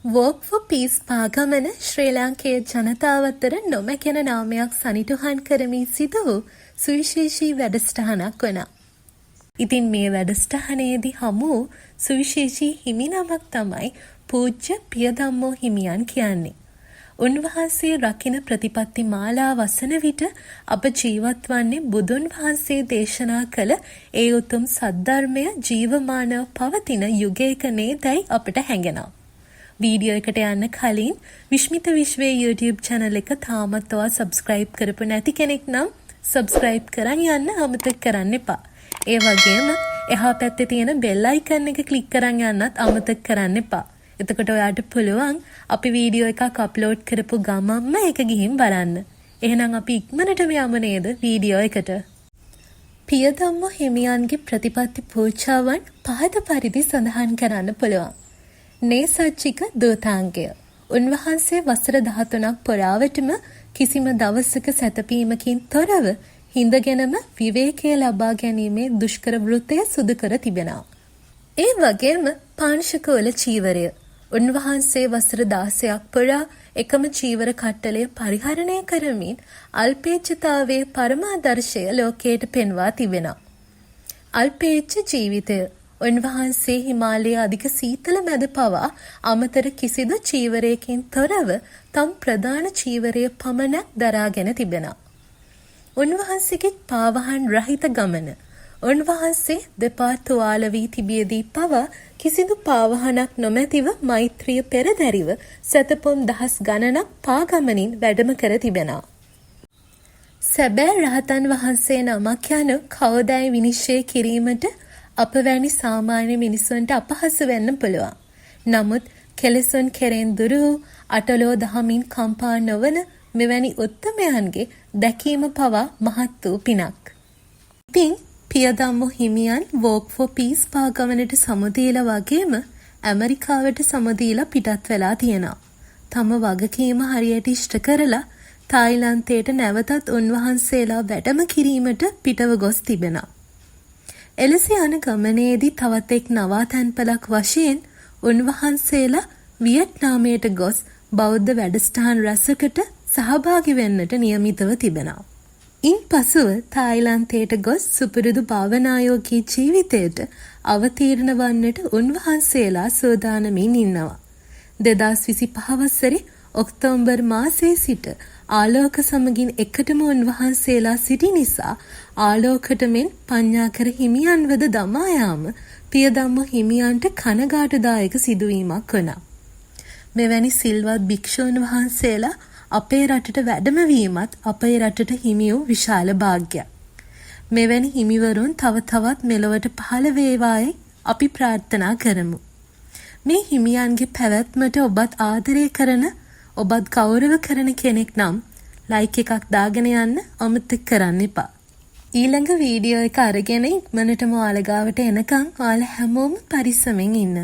Walk for Peace පාගමන ශ්‍රී ලාංකේය ජනතාව අතර නොමැකෙන නාමයක් සනිටුහන් කරමින් සිදු වූ සුවිශේෂී වැඩසටහනක් වුණා. ඉතින් මේ වැඩසටහනේදී හමු වූ සුවිශේෂී හිමිනමක් තමයි පූජ්‍ය පියධම්මෝ හිමියන් කියන්නේ. උන්වහන්සේ රකින ප්‍රතිපත්ති මාලාව වසන විට අප ජීවත් වන්නේ බුදුන් වහන්සේ දේශනා කළ ඒ උතුම් සද්ධර්මය ජීවමානව පවතින යුගයක නේදැයි අපට හැඟෙනවා. වීඩියෝ එකට යන්න කලින් විශ්මිත විශ්වයේ YouTube channel එක තාමත් ඔයා සබ්ස්ක්‍රයිබ් කරපු නැති කෙනෙක් නම් සබ්ස්ක්‍රයිබ් කරන් යන්න අමතක කරන්න එපා. ඒ වගේම එහා පැත්තේ තියෙන බෙල් අයිකන් එක ක්ලික් කරන් යන්නත් අමතක කරන්න එපා. එතකොට ඔයාට පුළුවන් අපි වීඩියෝ එකක් අප්ලෝඩ් කරපු ගමන්ම ඒක ගිහින් බලන්න. එහෙනම් අපි ඉක්මනටම යමු නේද වීඩියෝ එකට. පියධම්මෝ හිමියන්ගේ ප්‍රතිපත්ති පූජාවන් පහත පරිදි සඳහන් කරන්න පුළුවන්. නේසජ්ජික දූතාංගය. උන්වහන්සේ වසර 13ක් පුරාවටම කිසිම දවසක සැතපීමකින් තොරව හිඳගෙනම විවේකය ලබා ගැනීමේ දුෂ්කර වෘතය සිදු කර තිබෙනවා. ඒ වගේම පාංශකෝල චීවරය. උන්වහන්සේ වසර 16ක් පුරා එකම චීවර කට්ටලය පරිහරණය කරමින් අල්පේච්ඡතාවයේ පරමාදර්ශය ලෝකයට පෙන්වා තිබෙනවා. අල්පේච්ඡ ජීවිතය. උන්වහන්සේ හිමාලයේ අධික සීතල මැද පවා අමතර කිසිදු චීවරයකින් තොරව තම ප්‍රධාන චීවරය පමණක් දරාගෙන තිබෙනවා. උන්වහන්සේගේ පාවහන් රහිත ගමන. උන්වහන්සේ දෙපා තුවාල වී තිබියදී පවා කිසිදු පාවහනක් නොමැතිව මෛත්‍රිය පෙරදැරිව සැතපුම් දහස් ගණනක් පාගමනින් වැඩම කර තිබෙනවා. සැබෑ රහතන් වහන්සේ නමක් යනු කවදායි විනිශ්චය කිරීමට අප වැනි සාමාන්‍ය මිනිසුන්ට අපහසු වෙන්න පුළුවන්. නමුත් කෙලෙසුන් කෙරෙන් දුරු වූ, අටලෝ දහමින් කම්පා නොවන මෙවැනි උත්තමයන්ගේ දැකීම පවා මහත් වූ පිනක්. ඉතින් පියධම්මෝ හිමියන් Walk for Peace පාගමනට සමුදීලා වගේම ඇමරිකාවට සමුදීලා පිටත් වෙලා තියෙනවා. තම වගකීම හරියට ඉෂ්ට කරලා තායිලන්තයට නැවතත් උන්වහන්සේලා වැඩම කිරීමට පිටව ගොස් තිබෙනවා. එලෙස යන ගමනේදී තවත් එක් නවාතැන්පලක් වශයෙන් උන්වහන්සේලා වියට්නාමයට ගොස් බෞද්ධ වැඩසටහන් රැසකට සහභාගී වෙන්නට නියමිතව තිබෙනවා. ඉන් පසුව තායිලන්තයට ගොස් සුපුරුදු භාවනායෝගී ජීවිතයට අවතීර්ණ වන්නට උන්වහන්සේලා සූදානමින් ඉන්නවා. 2025 වසරේ ඔක්තෝබර් මාසයේ සිට ආලෝක සමගින් එකටම උන්වහන්සේලා සිටි නිසා ආලෝකට මෙන් පඤ්ඤාකර හිමියන්වද දමා යාම පියධම්ම හිමියන්ට කනගාටුදායක සිදුවීමක් වුණා. මෙවැනි සිල්වත් භික්ෂූන් වහන්සේලා අපේ රටට වැඩම වීමත් අපේ රටට හිමි වූ විශාල භාග්‍යයක්. මෙවැනි හිමිවරුන් තව තවත් මෙලොවට පහළ වේවායි අපි ප්‍රාර්ථනා කරමු. මේ හිමියන්ගේ පැවැත්මට ඔබත් ආදරය කරන, ඔබත් ගෞරව කරන කෙනෙක් නම් ලයික් එකක් දාගෙන යන්න අමතක කරන්න එපා. ඊළඟ වීඩියෝ එක අරගෙන ඉක්මනටම ඔයාලා ගාවට එනකන් ඔයාලා හැමෝම පරිස්සමෙන් ඉන්න.